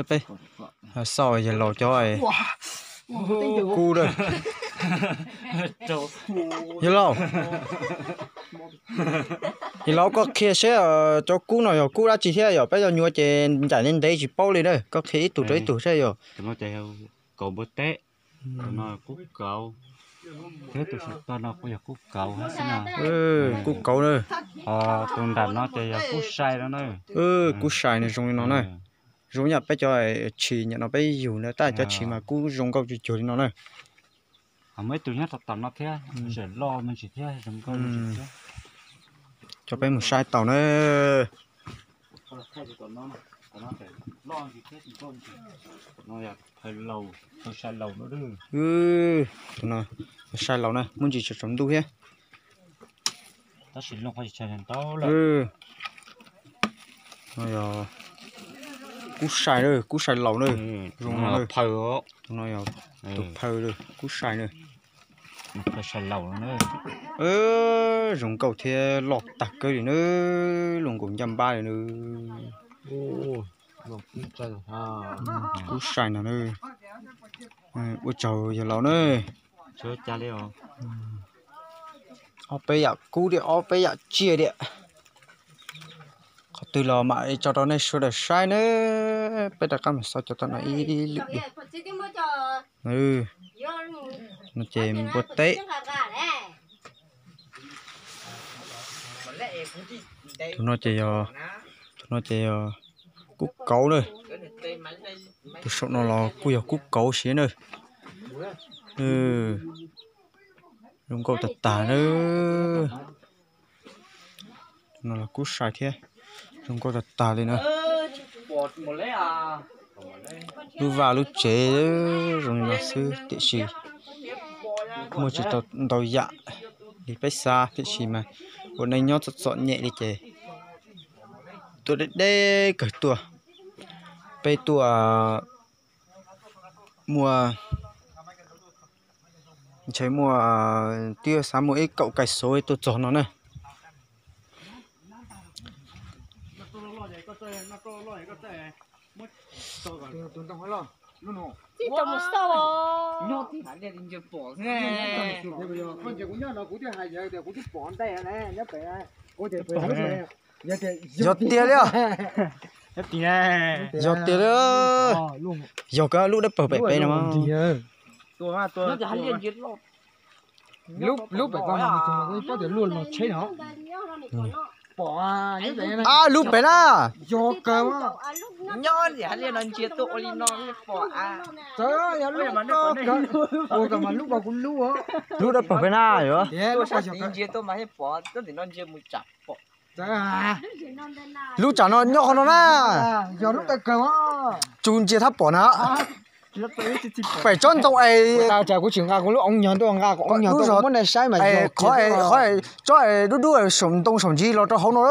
Peb xauj yawg laus cov kub a. Yawg laus, yawg laus, koj qhia seb cov kub no yog kub dab tsi thiab yog peb cov nyuam ces ncaim ntev ntev tsis paub li na, koj qhia ib tug rau ib tug seb yog. Kaus npua teb, tus no kub kauv, thiab tus saum toj no kuj yog kub kauv xwb no. Kub kauv na. Ho tus nram no ces yog kub sai no na. Kub sai nws zoo li no na. Zoo yam peb cov tshis nyam no peb yug na, tab cov tshis mas kub zoo nkauj cuag cuag li no na. Ho muaj ib tug nyob tom tom no thiab, zam loj me ntsis thiab, zoo nkauj me ntsis thiab. Coj peb mus saib tau na. Tus no sai laus na, muaj ntsis tsaus ntuj thiab. Tab sis loo qhov tshais ntau lawm. No yog kub sai, kub sai laus na. Zoo no, tus no yog tus phaw, kub sai na. Phaw sai laus no na. Zoo nkauj thiab loj tag kawg li na, luaj nkaus ncaj npab li na. Kub sai no na. Ua tsaug yawg laus na. Ob peb yam kub thiab ob peb yam tsiaj thiab. Qhov twg los mam tso rau nej sawv daws saib na. Peb rov qab mus xauj cov tom no ib lwm dua. No ces npua teb. Tus no ces yog, tus no ces yog kub kauv na. Tus saum no los kuj yog kub kauv siab na. Zoo nkauj tag tag na. No los kub sai thiab, zoo nkauj tag tag li na. Lub vaj lub tsev zoo li no xwb tiam sis muaj tsis tau ntau yam li peb xav, tiam sis mas ua neej nyob txom txom nyem li ces tuaj deb deb kawg tuaj. Peb tuaj muaj, ntshe muaj, twb xav muaj ib kaum kais xov tuaj txog no na. Yog tiag li, yog tiag li, yog koj lub dawb paug pem pem no. Lub pem no, pom, lub pem na. Nyob ntawm hauv liaj no ntsia tuaj ua li no pom. Lub dawb paug pem na yog. Lub tsam no nyob qhov no na. Yog lub taw kawg, tsuas ntsia thab pom na. Pem tsob ntoo es, kuv tsis nqa kuv lub oob nyog tuaj, nqa kuv oob nyog tuaj muab nej saib mas, qhov tsob dub dub saum ntoo saum ntsis los rau hauv no.